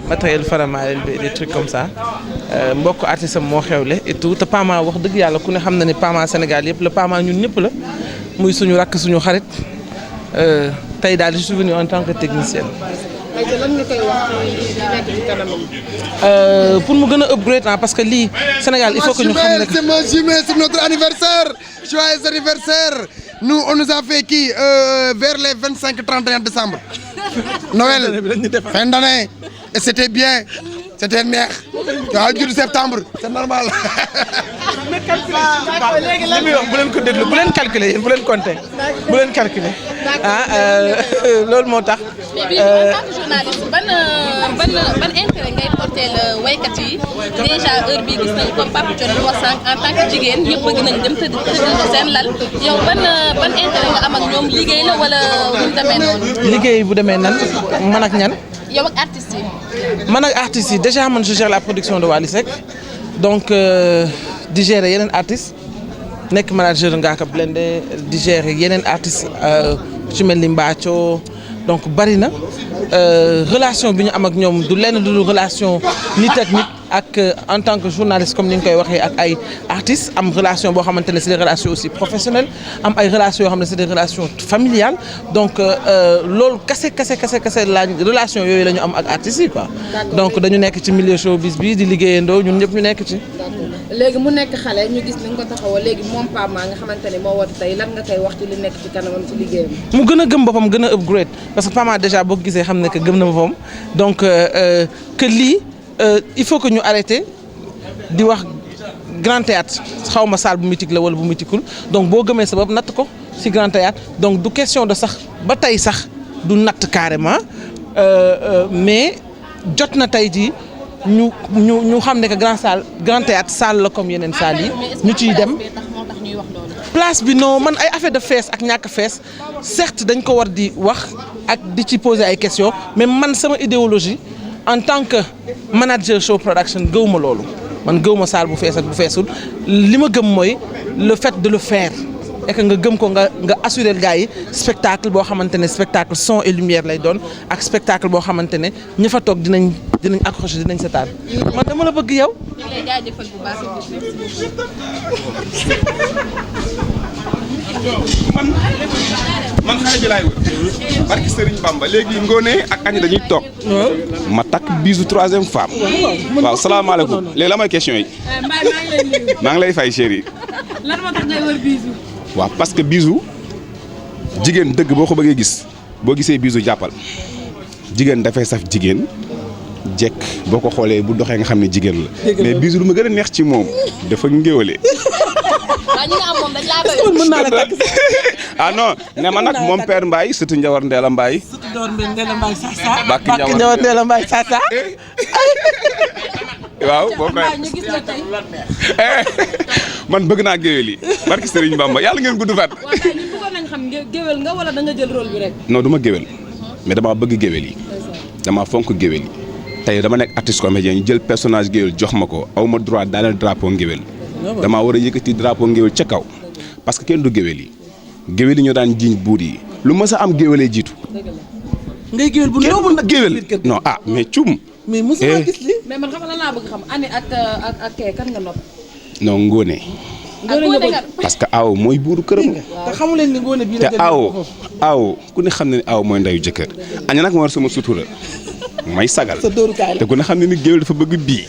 matériel Faramareen bi des trucs comme ça mbokk artiste am moo xewle et tout te Pama wax dëgg yàlla ku ne xam na ne Pama Sénégal yëpp la Pama ñun ñëpp la muy suñu rakk suñu xarit tey daal je suis venu en tant que technicienne. lan nga koy wax ci nekk ci kanamam. pour mu gën a upgrade parce que lii Sénégal il faut que ñu xam ne c'est mon jumelé c'est notre anniversaire joyeux anniversaire nous on nous a fait vers les 25-31 décembre Noël fin d'année et c'était bien c'était neex waaw jur septembre c'est normal. li muy wax bu leen ko déglu bu leen calculer yéen bu leen compter bu leen calculer loolu moo tax. mais bii en tant que journaliste ban intérêt ngay porter waykat yi déjà heure bii gis nañu comme Pape Thione wax sànq en tant que jigéen ñëpp bëgg nañ dem tëdd seen lal yow ban intérêt nga am ak ñoom liggéey la wala nu mu demee noonu. liggéey bu demee nan man ak ñan. yow ak artistes yi. man ak artistes yi déjà man je gère la production de Wally Seck donc di gérer yeneen artistes nekk manager Ngaaka Blindé di gérer yeneen artistes ci mel ni Mbathio donc bari na relation bi ñu am ak ñoom du lenn du relation nit ak nit ak en tant que journaliste comme ni ñu koy waxee ak ay artistes am relation boo xamante ne c'est des relations aussi professionnelles am ay relations yoo xam ne c'est des relations familiales donc loolu kase la relation yooyu la ñu am ak artistes yi quoi. donc dañu nekk ci milieu showbiz bi di liggéeyandoo ñun ñëpp ñu nekk ci. léegi mu nekk xale ñu gis ni nga ko taxawoo léegi moom Pama nga xamante ne moo woote tey lan nga koy wax ci li nekk ci kanamam ci liggéeyam. mu gën a gëm boppam gën a upgrade parce que Pama déjà boo ko gisee xam ne que gëm na boppam donc que lii il faut que ñu arrêter di wax grand théâtre xaw ma salle bu mythique la wala bu mythiqueul donc boo gëmee sa bopp natt ko ci grand théâtre donc du question de sax ba tey sax du natt carrément mais jot na tey jii ñu xam ne que grand théâtre salle la comme yeneen salle yi ñu ciy dem place bi non man ay affaire de fees ak ñàkk fees certes dañ ko war di wax ak di ci poser ay questions mais man sama idéologie en tant que manager show production gëwuma loolu man gëwuma salle bu fees ak bu feesul li ma gëm mooy le fait de le faire et que nga gëm ko nga assurer gars yi spectacle boo xamante ne spectacle son et lumière lay doon ak spectacle boo xamante ne ñi fa toog dinañ accrocher dinañ seetaan man dama la bëgg yow. ñu ngi lay jaajëfal bu baax. man xale bi laay wër barki Serigne Bamba léegi Ngoné ak Agne dañuy toog ma takk bisu troisième femme waaw salaamaaleykum léegi la mooy question yi maa ngi lay fay chéri lan moo tax ngay wër bisu. waaw parce que bisu jigéen dëgg boo ko bëggee gis boo gisee bisu jàppal jigéen dafay saf jigéen jekk boo ko xoolee bu doxee nga xam ne jigéen la mais bisu lu ma gën a neex ci moom dafa ngéwale. waaw ñi nga am moom dañ laa doyoo. mën naa la takk ah non ne ma nag moom père Mbaye surtout Ndiawar Ndéla Mbaye. surtout Ndiawar Ndéla Mbaye Sasa. Bakki Ndiawar Ndéla Mbaye Sasa. waaw boo koy ñu gis la tey. man bëgg naa géwél yi barki Serigne Bamba yàlla ngeen gudd fat. waaw tey ñun bëggoon nañ xam géwél nga wala da nga jël rôle bi rek. non du ma géwél mais damaa bëgg géwél yi damaa fonk géwél yi tey dama nekk artiste comédien ñu jël personnage géwél jox ma ko aw ma droit daaneel drapeau ngéwél damaa war a yëkkati drapeau ngéwél ca kaw parce que kenn du géwél yi géwél yi ñoo daan jiiñ buur yi lu mës a am géwélee jiitu. ngay géwél bu néew bu nag géwél non ah mais cum. mais mosuma gis li mais man xam nga lan laa bëgg xam Agne ak kee kan nga nopp. non Ngoné. parce que aw mooy buuru këram. te xamu leen ni Ngoné bii la te aw ku ne xam ne ni aw mooy ndayu jëkkër Agne nag moo war sama sutura may sagal sa dóorukaay la te ku ne xam ne ni géwél dafa bëgg bii